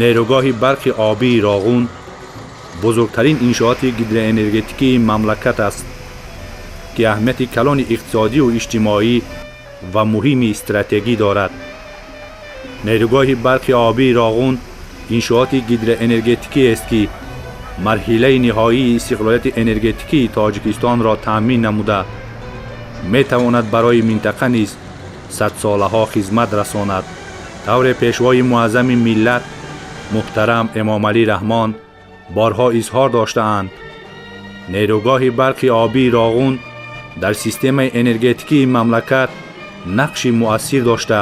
Нерӯгоҳи барқи обии Роғун бузургтарин иншооти гидроэнергетикии мамлакат аст, ки аҳамияти калони иқтисодию иҷтимоӣ ва муҳими стратегӣ дорад. Нерӯгоҳи барқи обии Роғун иншооти гидроэнергетикиест, ки марҳилаи ниҳоии истиқлолияти энергетикии Тоҷикистонро таъмин намуда, метавонад барои минтақа низ садсолаҳо хизмат расонад. Тавре Пешвои муаззами миллат муҳтарам Эмомалӣ Раҳмон борҳо изҳор доштаанд, нерӯгоҳи барқи обии Роғун дар системаи энергетикии мамлакат нақши муассир дошта,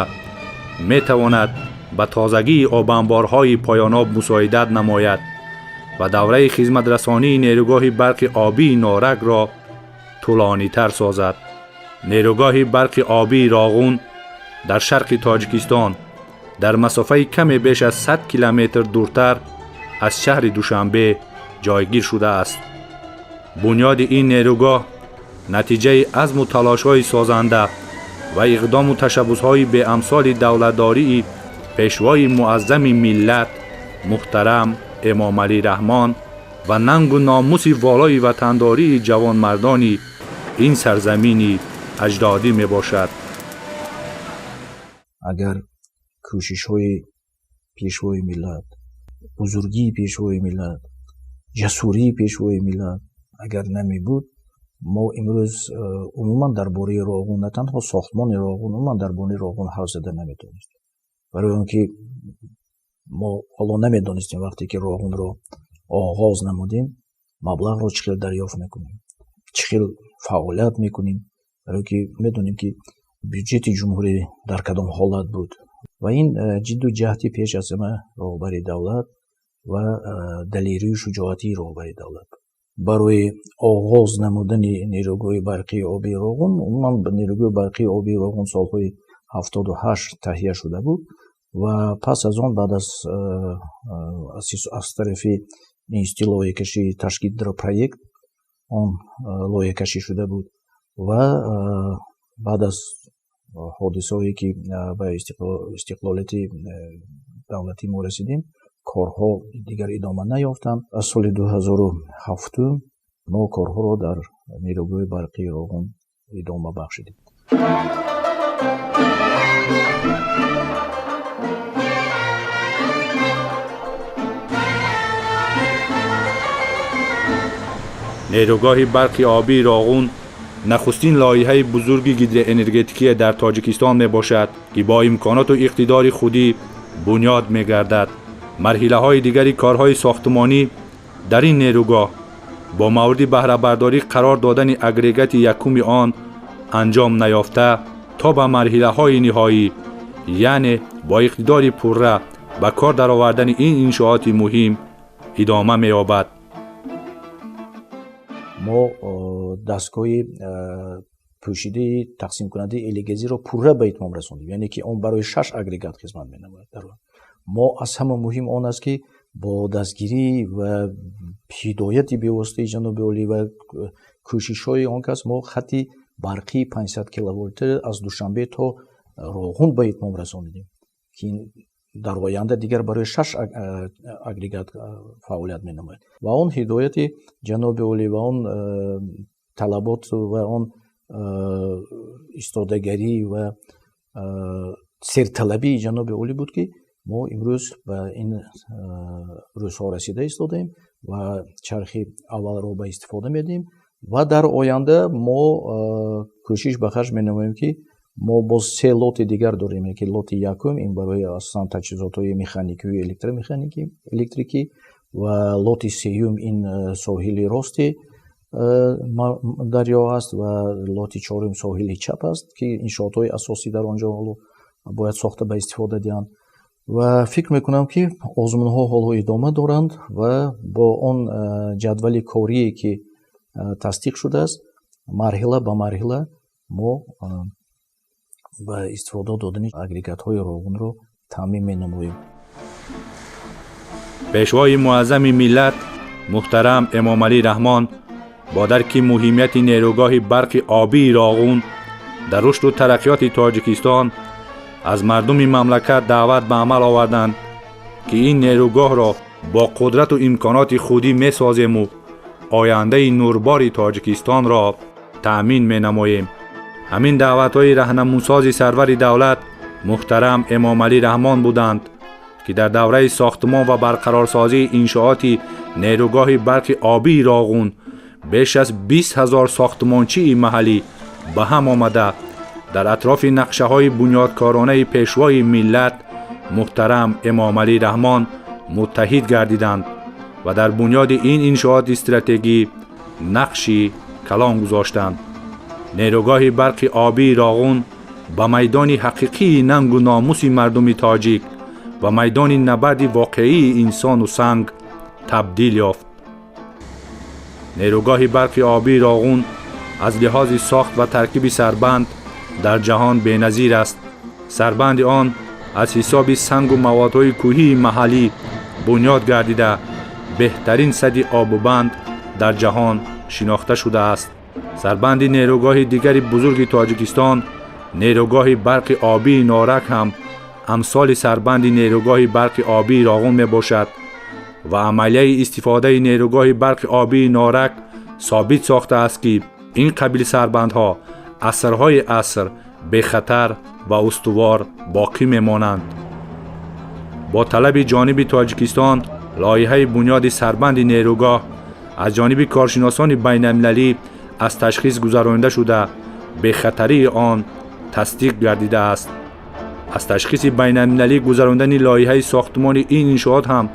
метавонад ба тозагии обанборҳои поёноб мусоидат намояд ва давраи хизматрасонии нерӯгоҳи барқи обии Норакро тӯлонитар созад. Нерӯгоҳи барқи обии Роғун дар шарқи Тоҷикистон дар масофаи каме беш аз 100 километр дуртар аз шаҳри Душанбе ҷойгир шудааст. Бунёди ин нерӯгоҳ натиҷаи азму талошҳои созанда ва иқдому ташаббусҳои беамсоли давлатдории Пешвои муаззами миллат муҳтарам Эмомалӣ Раҳмон ва нангу номуси волои ватандории ҷавонмардони ин сарзамини аҷдодӣ мебошад. Агар кӯшишҳои Пешвои миллат, бузургии Пешвои миллат, ҷасурии Пешвои миллат агар намебуд, мо имрӯз умуман дар бораи Роғун, на танҳо сохтмони Роғун, умуман дар бораи Роғун ҳарф зада наметавонистем. Барои он ки мо ҳоло намедонистем, вақте ки Роғунро оғоз намудем, маблағро чӣ хел дарёфт мекунем, чӣ хел фаъолият мекунем, барое ки медонем, ки бюҷети ҷумҳурӣ дар кадом ҳолат буд. Ва ин ҷидду ҷаҳди пеш аз ҳама роҳбари давлат ва далерию шуҷоатии роҳбари давлат буд. Барои оғоз намудани нерӯгоҳи барқии обии Роғун, умуман нерӯгоҳи барқии обии Роғун солҳои 78 таҳия шуда буд ва пас аз он, баъд аз тарафи институти лоиҳакашии Ташгидропроект он лоиҳакашӣ шуда буд ва баъд аз ҳодисаҳое, ки ба истиқлолияти давлатӣ мо расидем, корҳо дигар идома наёфтанд. Аз соли 2007 мо корҳоро дар нерӯгоҳи барқии Роғун идома бахшидем. Нерӯгоҳи барқи обии Роғун нахустин лоиҳаи бузурги гидроэнергетикие дар Тоҷикистон мебошад, ки бо имконоту иқтидори худӣ бунёд мегардад. Марҳилаҳои дигари корҳои сохтмонӣ дар ин нерӯгоҳ бо мавриди баҳрабардорӣ қарор додани агрегати якуми он анҷом наёфта, то ба марҳилаҳои ниҳоӣ, яъне бо иқтидори пурра ба кор даровардани ин иншооти муҳим идома меёбад. Мо дастгоҳи пӯшидаи тақсимкунандаи элегазиро пурра ба итмом расондем, яъне ки он барои шаш агрегат хизмат менамояд. Дар мо аз ҳама муҳим он аст, ки бо дастгирӣ ва ҳидояти бевоситаи ҷаноби олӣ ва кӯшишҳои он кас мо хати барқии 500 киловолта аз Душанбе то Роғун ба итмом расонидем, ки дар оянда дигар барои шаш агрегат фаъолият менамояд. Ва он ҳидояти ҷаноби олӣ ва он талабот ва он истодагарӣ ва серталабии ҷаноби олӣ буд, ки мо имрӯз ба ин рӯзҳо расида истодаем ва чархи аввалро ба истифода медиҳем. Ва дар оянда мо кӯшиш ба харҷ менамоем, ки мо боз се лоти дигар дорем, ки лоти якум ин барои асосан таҷҳизотҳои механикию электромеханикӣ, электрикӣ, ва лоти сеюм ин соҳили рости дарё аст ва лоти чорум соҳили чап аст, ки иншоотҳои асосӣ дар он ҷо ҳоло бояд сохта ба истифода диҳанд. Ва фикр мекунам, ки озмунҳо ҳоло идома доранд ва бо он ҷадвали корие, ки тасдиқ шудааст, марҳила ба марҳила мо ба истифода додани агрегатҳои Роғунро таъмин менамоем. Пешвои муаззами миллат муҳтарам Эмомалӣ Раҳмон бо дарки муҳимияти нерӯгоҳи барқи обии Роғун дар рушду тараққиёти Тоҷикистон аз мардуми мамлакат даъват ба амал оварданд, ки ин нерӯгоҳро бо қудрату имконоти худӣ месозему ояндаи нурбори Тоҷикистонро таъмин менамоем. Ҳамин даъватҳои раҳнамунсози сарвари давлат муҳтарам Эмомалӣ Раҳмон буданд, ки дар давраи сохтмон ва барқарорсозии иншооти нерӯгоҳи барқи обии Роғун беш аз 20 ҳазор сохтмончии маҳаллӣ ба ҳам омада дар атрофи нақшаҳои бунёдкоронаи пешвои миллат муҳтарам Эмомалӣ Раҳмон муттаҳид гардиданд ва дар бунёди ин иншооти стратегӣ нақши калон гузоштанд. Нерӯгоҳи барқи обии Роғун ба майдони ҳақиқии нангу номуси мардуми тоҷик ва майдони набарди воқеии инсону санг табдил ёфт. Нерӯгоҳи барқи обии Роғун аз лиҳози сохт ва таркиби сарбанд дар ҷаҳон беназир аст. Сарбанди он аз ҳисоби сангу маводҳои кӯҳии маҳаллӣ бунёд гардида беҳтарин садди обубанд дар ҷаҳон шинохта шудааст. Сарбанди нерӯгоҳи дигари бузурги Тоҷикистон, нерӯгоҳи барқи обии Норак ҳам амсоли сарбанди нерӯгоҳи барқи обии Роғун мебошад ва амалияи истифодаи нерӯгоҳи барқи обии Норак собит сохтааст, ки ин қабил сарбандҳо асрҳои аср бехатар ва устувор боқӣ мемонанд. Бо талаби ҷониби Тоҷикистон лоиҳаи бунёди сарбанди нерӯгоҳ аз ҷониби коршиносони байналмилалӣ аз ташхис гузаронида шуда бехатарии он тасдиқ гардидааст. Аз ташхиси байналмилалӣ гузарондани лоиҳаи сохтмони ин иншоот ҳам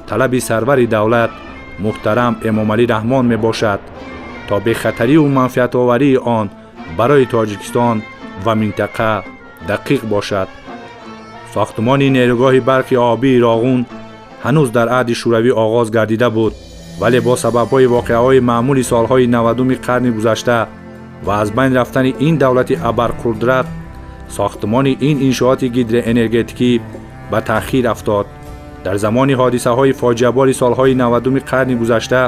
талаби сарвари давлат муҳтарам Эмомалӣ Раҳмон мебошад, то бехатариву манфиатоварии он барои Тоҷикистон ва минтақа дақиқ бошад. Сохтмони нерӯгоҳи барқи обии Роғун ҳанӯз дар аҳди Шӯравӣ оғоз гардида буд, вале бо сабабҳои воқеаҳои маъмули солҳои 90-уми қарни гузашта ва аз байн рафтани ин давлати абарқудрат сохтмони ин иншооти гидроэнергетикӣ ба таъхир афтод. Дар замони ҳодисаҳои фоҷиабори солҳои 90-уми қарни гузашта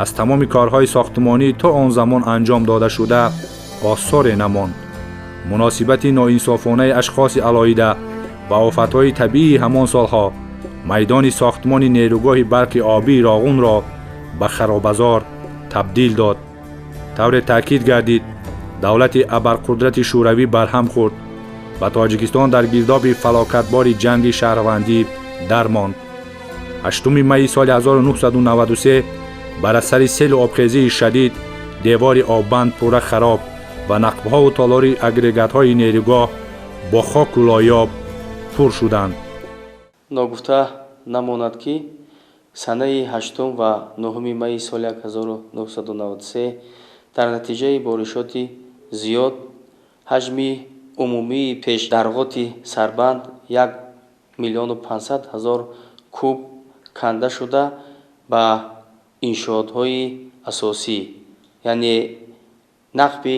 аз тамоми корҳои сохтмонӣ то он замон анҷом дода шуда осоре намонд. Муносибати ноинсофонаи ашхоси алоҳида ва офатҳои табиии ҳамон солҳо майдони сохтмони нерӯгоҳи барқи обии Роғунро ба харобазор табдил дод. Тавре таъкид гардид, давлати абарқудрати Шӯравӣ барҳам хӯрд ва Тоҷикистон дар гирдоби фалокатбори ҷанги шаҳрвандӣ дармонд. 8 майи соли 1993 бар асари селу обхезии шадид девори оббанд пурра хароб ва нақбҳову толори агрегатҳои нерӯгоҳ бо хоку лоёб пур шуданд. Ногуфта намонад, ки санаи 8 ва 9 майи соли 1993 дар натиҷаи боришоти зиёд ҳаҷми умумии пешдарғоти сарбанд 1 500 000 куб канда шуда ба иншоотҳои асосӣ, яъне нақби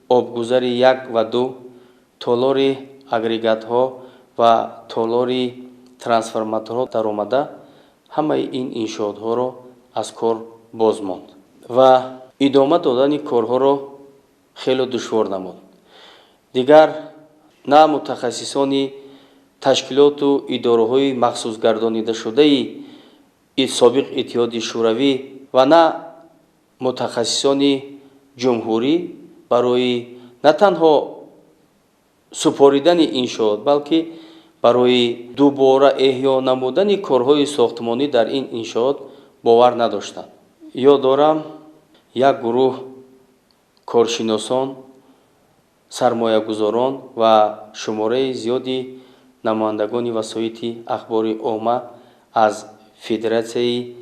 обгузари 1 ва 2, толори агрегатҳо ва толори трансформаторҳо даромада ҳамаи ин иншоотҳоро аз кор боз монд ва идома додани корҳоро хеле душвор намуд. Дигар на мутахассисони ташкилоту идораҳои махсусгардонидашудаи собиқ Иттиҳоди Шӯравӣ ва на мутахассисони ҷумҳурӣ барои на танҳо супоридани иншоот, балки барои дубора эҳё намудани корҳои сохтмонӣ дар ин иншоот бовар надоштанд. Ёд дорам, як гурӯҳ коршиносон, сармоягузорон ва шумораи зиёди намояндагони васоити ахбори омма аз Федератсияи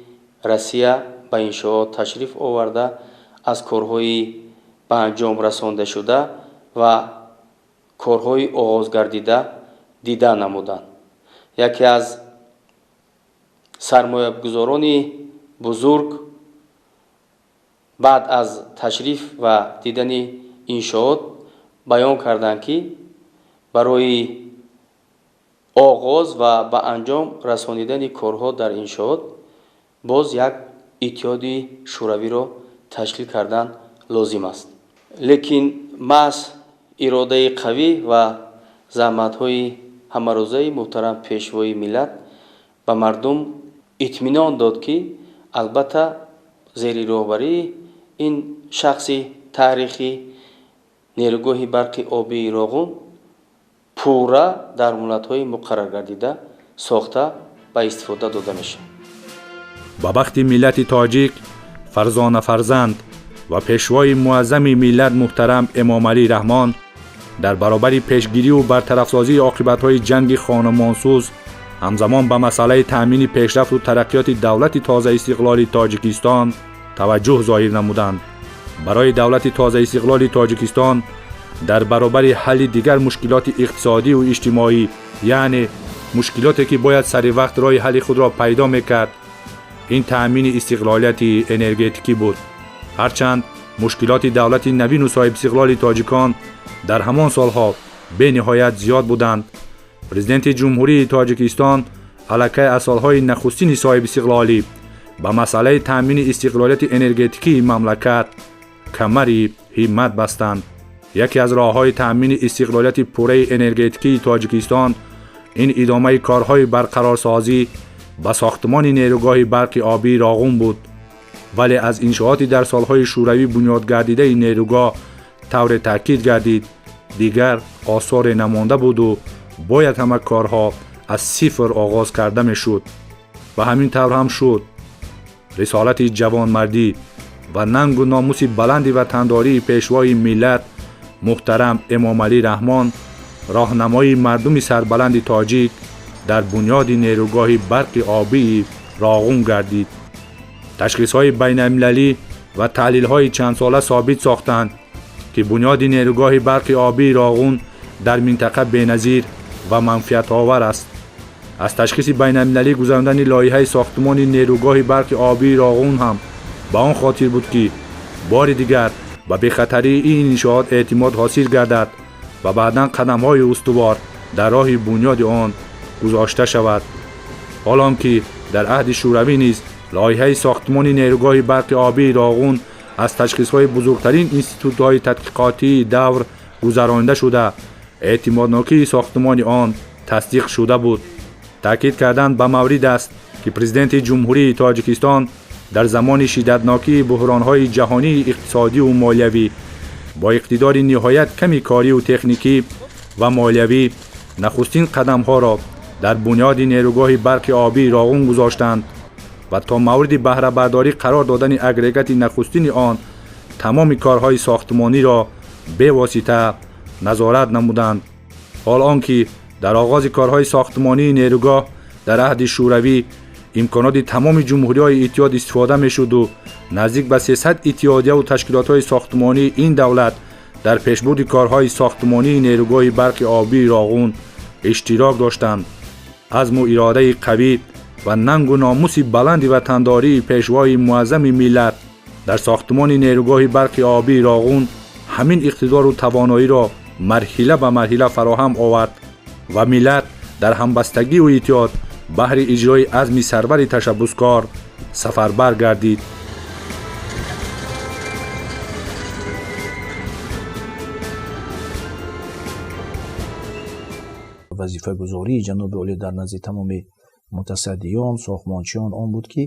Россия ба иншоот ташриф оварда аз корҳои ба анҷом расондашуда ва корҳои оғозгардида дида намуданд. Яке аз сармоягузорони бузург баъд аз ташриф ва дидани иншоот баён карданд, ки барои оғоз ва ба анҷом расонидани корҳо дар иншоот боз як Иттиҳоди Шӯравиро ташкил кардан лозим аст. Лекин маҳз иродаи қавӣ ва заҳматҳои ҳамарӯзаи муҳтарам пешвои миллат Ба мардум итминон дод, ки албатта зери роҳбарии ин шахси таърихӣ нерӯгоҳи барқи обии Роғун пурра дар муҳлатҳои муқарраргардида сохта ба истифода дода мешавад. Ба бахти миллати тоҷик фарзона фарзанд ва пешвои муаззами миллат муҳтарам Эмомалӣ Раҳмон дар баробари пешгирию бартарафсозии оқибатҳои ҷанги хонамонсӯз ҳамзамон ба масъалаи таъмини пешрафту тараққиёти давлати тозаистиқлоли Тоҷикистон таваҷҷӯҳ зоҳир намуданд. Барои давлати тозаистиқлоли Тоҷикистон дар баробари ҳалли дигар мушкилоти иқтисодию иҷтимоӣ, яъне мушкилоте ки бояд сари вақт роҳи ҳалли худро пайдо мекард, ин таъмини истиқлолияти энергетикӣ буд. Ҳарчанд мушкилоти давлати навину соҳибистиқлоли тоҷикон дар ҳамон солҳо бениҳоят зиёд буданд, президенти Ҷумҳурии Тоҷикистон аллакай аз солҳои нахустини соҳибистиқлолӣ ба масъалаи таъмини истиқлолияти энергетикии мамлакат камари ҳиммат бастанд. Яке аз роҳҳои таъмини истиқлолияти пурраи энергетикии Тоҷикистон ин идомаи корҳои барқарорсозӣ ба сохтмони нерӯгоҳи барқи обии Роғун буд. Вале аз иншооти дар солҳои шӯравӣ бунёдгардидаи нерӯгоҳ тавре таъкид гардид, дигар осоре намонда буду бояд ҳама корҳо аз сифр оғоз карда мешуд. Ва ҳамин тавр ҳам шуд. Рисолати ҷавонмардӣ ва нангу номуси баланди ватандории пешвои миллат муҳтарам Эмомалӣ Раҳмон роҳнамои мардуми сарбаланди тоҷик дар бунёди нерӯгоҳи барқи обии Роғун гардид. Ташхисҳои байналмилалӣ ва таҳлилҳои чандсола собит сохтанд, ки бунёди нерӯгоҳи барқи обии Роғун дар минтақа беназир ва манфиатовар аст. Аз ташхиси байналмилалӣ гузарондани лоиҳаи сохтмони нерӯгоҳи барқи обии Роғун ҳам ба он хотир буд, ки бори дигар ба бехатарии ин иншоот эътимод ҳосил гардад ва баъдан қадамҳои устувор дар роҳи бунёди он гузошта шавад. Ҳолон ки дар аҳди шӯравӣ низ лоиҳаи сохтмони нерӯгоҳи барқи обии Роғун аз ташхисҳои бузургтарин институтҳои тадқиқотии давр гузаронида шуда, эътимоднокии сохтмони он тасдиқ шуда буд. Таъкид кардан ба маврид аст, ки президенти Ҷумҳурии Тоҷикистон дар замони шиддатнокии буҳронҳои ҷаҳонии иқтисодиву молиявӣ бо иқтидори ниҳоят ками корию техникӣ ва молиявӣ нахустин қадамҳоро дар бунёди нерӯгоҳи барқи обии Роғун гузоштанд ва то мавриди баҳрабардорӣ қарор додани агрегати нахустини он тамоми корҳои сохтмониро бевосита назорат намуданд. Ҳол он ки дар оғози корҳои сохтмонии нерӯгоҳ дар аҳди шӯравӣ имконоти тамоми ҷумҳуриҳои иттиҳод истифода мешуду наздик ба 300 иттиҳодияву ташкилотҳои сохтмонии ин давлат дар пешбурди корҳои сохтмонии нерӯгоҳи барқи обии Роғун иштирок доштанд. Азму иродаи қавӣ ва нангу номуси баланди ватандории пешвои муаззами миллат дар сохтмони нерӯгоҳи барқи обии Роғун ҳамин иқтидору тавоноиро марҳила ба марҳила фароҳам овард ва миллат дар ҳамбастагиву иттиҳод баҳри иҷрои азми сарвари ташаббускор сафарбар гардид. Вазифагузории ҷаноби олӣ дар назди тамоми мутасаддиён, сохтмончиён он буд, ки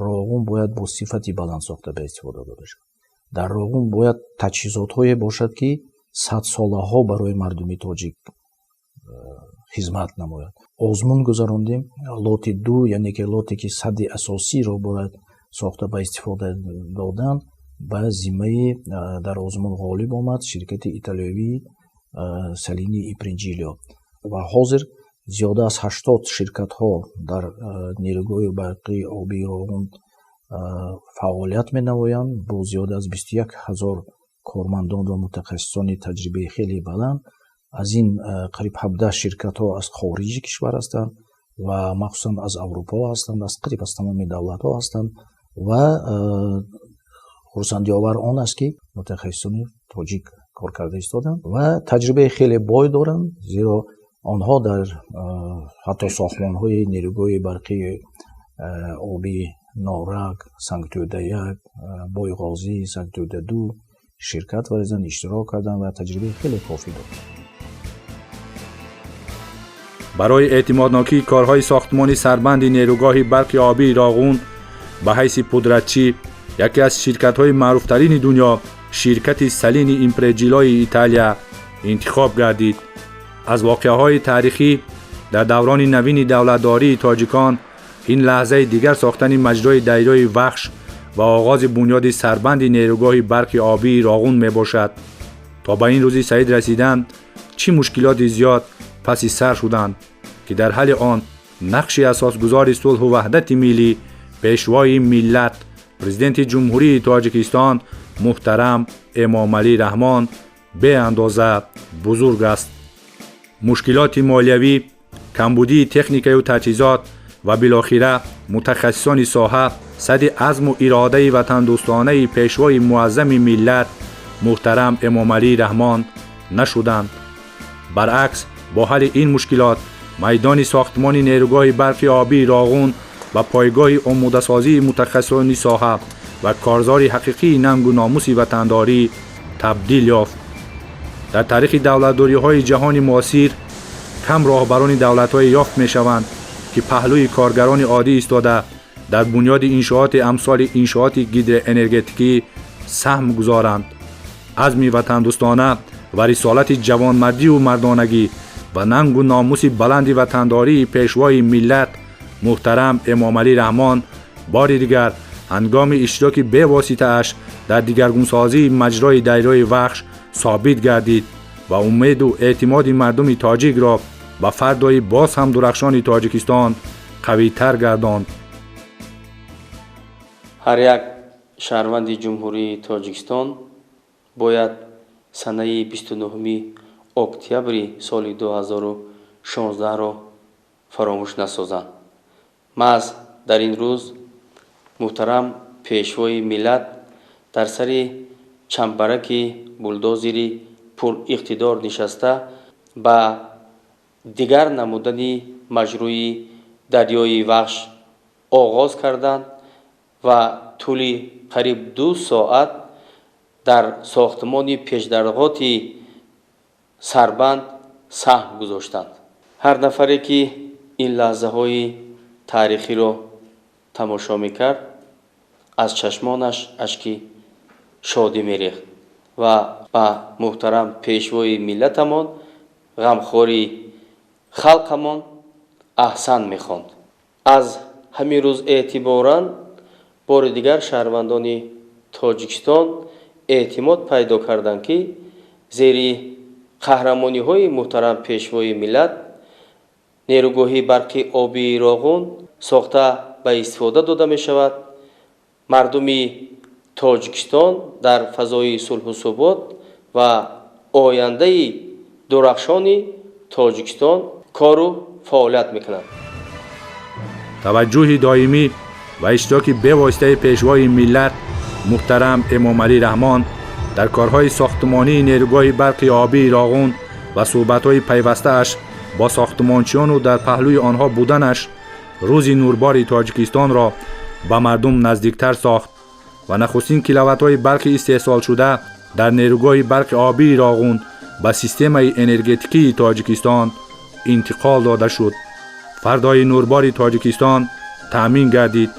Роғун бояд бо сифати баланд сохта ба истифода дода шавад. Дар Роғун бояд таҷҳизотҳое бошад, ки садсолаҳо барои мардуми тоҷик хизмат намояд. Озмун гузарондем лоти 2, яъне ки лоте ки садди асосиро бояд сохта ба истифода додан, ба зиммаи дар озмун ғолиб омад ширкати италиявии Салини Импринҷилио. Ва ҳозир зиёда аз 80 ширкатҳо дар нерӯгоҳи барқии обии Роғун фаъолият менамоянд бо зиёда аз 21 ҳазор кормандон ва мутахассисони таҷрибаи хеле баланд. Аз ин қариб 17 ширкатҳо аз хориҷи кишвар ҳастанд ва махсусан аз Аврупо ҳастанд, аз қариб аз тамоми давлатҳо ҳастанд ва хурсандиовар он аст, ки мутахассисони тоҷик кор карда истоданд ва таҷрибаи хеле бой доранд, зеро онҳо дар ҳатто сохтмонҳои нерӯгоҳи барқии обии Норак, Сангтӯда 1, Бойғозӣ, Сангтӯда 2 ширкат варзиданд, иштирок карданд ва таҷрибаи хеле кофӣ доранд. Барои эътимоднокии корҳои сохтмони сарбанди нерӯгоҳи барқи обии Роғун ба ҳайси пудратчӣ яке аз ширкатҳои маъруфтарини дунё, ширкати Салини Импрежилои Италия, интихоб гардид. Аз воқеаҳои таърихӣ дар даврони навини давлатдории тоҷикон ин лаҳзаи дигар сохтани маҷрои дарёи Вахш ва оғози бунёди сарбанди нерӯгоҳи барқи обии Роғун мебошад. То ба ин рӯзи саид расидан чӣ мушкилоти зиёд паси сар шуданд, ки дар ҳалли он нақши асосгузори сулҳу ваҳдати миллӣ, пешвои миллат, Президенти Ҷумҳурии Тоҷикистон муҳтарам Эмомалӣ Раҳмон беандоза бузург аст. Мушкилоти молиявӣ, камбудии техникаю таҷҳизот ва билохира мутахассисони соҳа садди азму иродаи ватандӯстонаи пешвои муаззами миллат муҳтарам Эмомалӣ Раҳмон нашуданд. Баръакс, бо ҳалли ин мушкилот майдони сохтмони нерӯгоҳи барқи обии Роғун ба пойгоҳи омодасозии мутахассисони соҳа ва корзори ҳақиқии нангу номуси ватандорӣ табдил ёфт. Дар таърихи давлатдориҳои ҷаҳони муосир кам роҳбарони давлатҳое ёфт мешаванд, ки паҳлӯи коргарони оддӣ истода, дар бунёди иншооти амсоли иншооти гидроэнергетикӣ саҳм гузоранд. Азми ватандӯстона ва рисолати ҷавонмардию мардонагӣ ва нангу номуси баланди ватандории пешвои миллат муҳтарам Эмомалӣ Раҳмон бори дигар ҳангоми иштироки бевоситааш дар дигаргунсозии маҷрои дарёи Вахш собит гардид ва умеду эътимоди мардуми тоҷикро ба фардои боз ҳам дурахшони Тоҷикистон қавитар гардонд. Ҳар як шаҳрванди Ҷумҳурии Тоҷикистон бояд санаи 29 октябри соли 2016-ро фаромӯш насозанд. Маҳз дар ин рӯз муҳтарам пешвои миллат дар сари чамбараки булдозери пуриқтидор нишаста, ба дигар намудани маҷрӯи дарёи Вахш оғоз карданд ва тӯли қариб 2 соат дар сохтмони пешдарғоти сарбанд саҳм гузоштанд. Ҳар нафаре, ки ин лаҳзаҳои таърихиро тамошо мекард, аз чашмонаш ашки шодӣ мерехт ва ба муҳтарам пешвои миллатамон, ғамхори халқамон аҳсан мехонд. Аз ҳамин рӯз эътиборан бори дигар шаҳрвандони Тоҷикистон эътимод пайдо карданд, ки зери қаҳрамониҳои муҳтарам пешвои миллат нерӯгоҳи барқи обии Роғун сохта ба истифода дода мешавад, мардуми Тоҷикистон дар фазои сулҳу субот ва ояндаи дурахшони Тоҷикистон кору фаъолият мекунанд. Таваҷҷӯҳи доимӣ ва иштироки бевоситаи пешвои миллат муҳтарам Эмомалӣ Раҳмон дар корҳои сохтмонии нерӯгоҳи барқи обии Роғун ва суҳбатҳои пайвастааш бо сохтмончиёну дар паҳлӯи онҳо буданаш рӯзи нурбори Тоҷикистонро ба мардум наздиктар сохт ва нахустин киловаттҳои барқи истеҳсолшуда дар нерӯгоҳи барқи обии Роғун ба системаи энергетикии Тоҷикистон интиқол дода шуд. Фардои нурбори Тоҷикистон таъмин гардид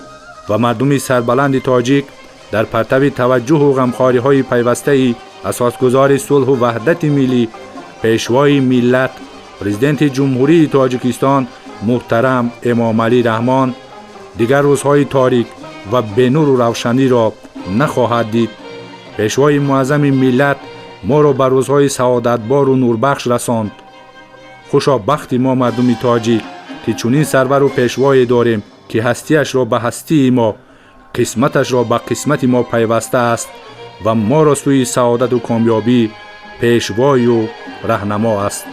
ва мардуми сарбаланди тоҷик дар партави таваҷҷӯҳу ғамхориҳои пайвастаи асосгузори сулҳу ваҳдати миллӣ, пешвои миллат, Президенти Ҷумҳурии Тоҷикистон муҳтарам Эмомалӣ Раҳмон дигар рӯзҳои торик ва бенуру равшаниро нахоҳад дид. Пешвои муаззами миллат моро ба рӯзҳои саодатбору нурбахш расонд. Хушо бахти мо, мардуми тоҷик, ки чунин сарвару пешвое дорем, ки ҳастиашро ба ҳастии мо, қисматашро ба қисмати мо пайваста аст ва моро сӯи саодату комёбӣ пешвою раҳнамо аст.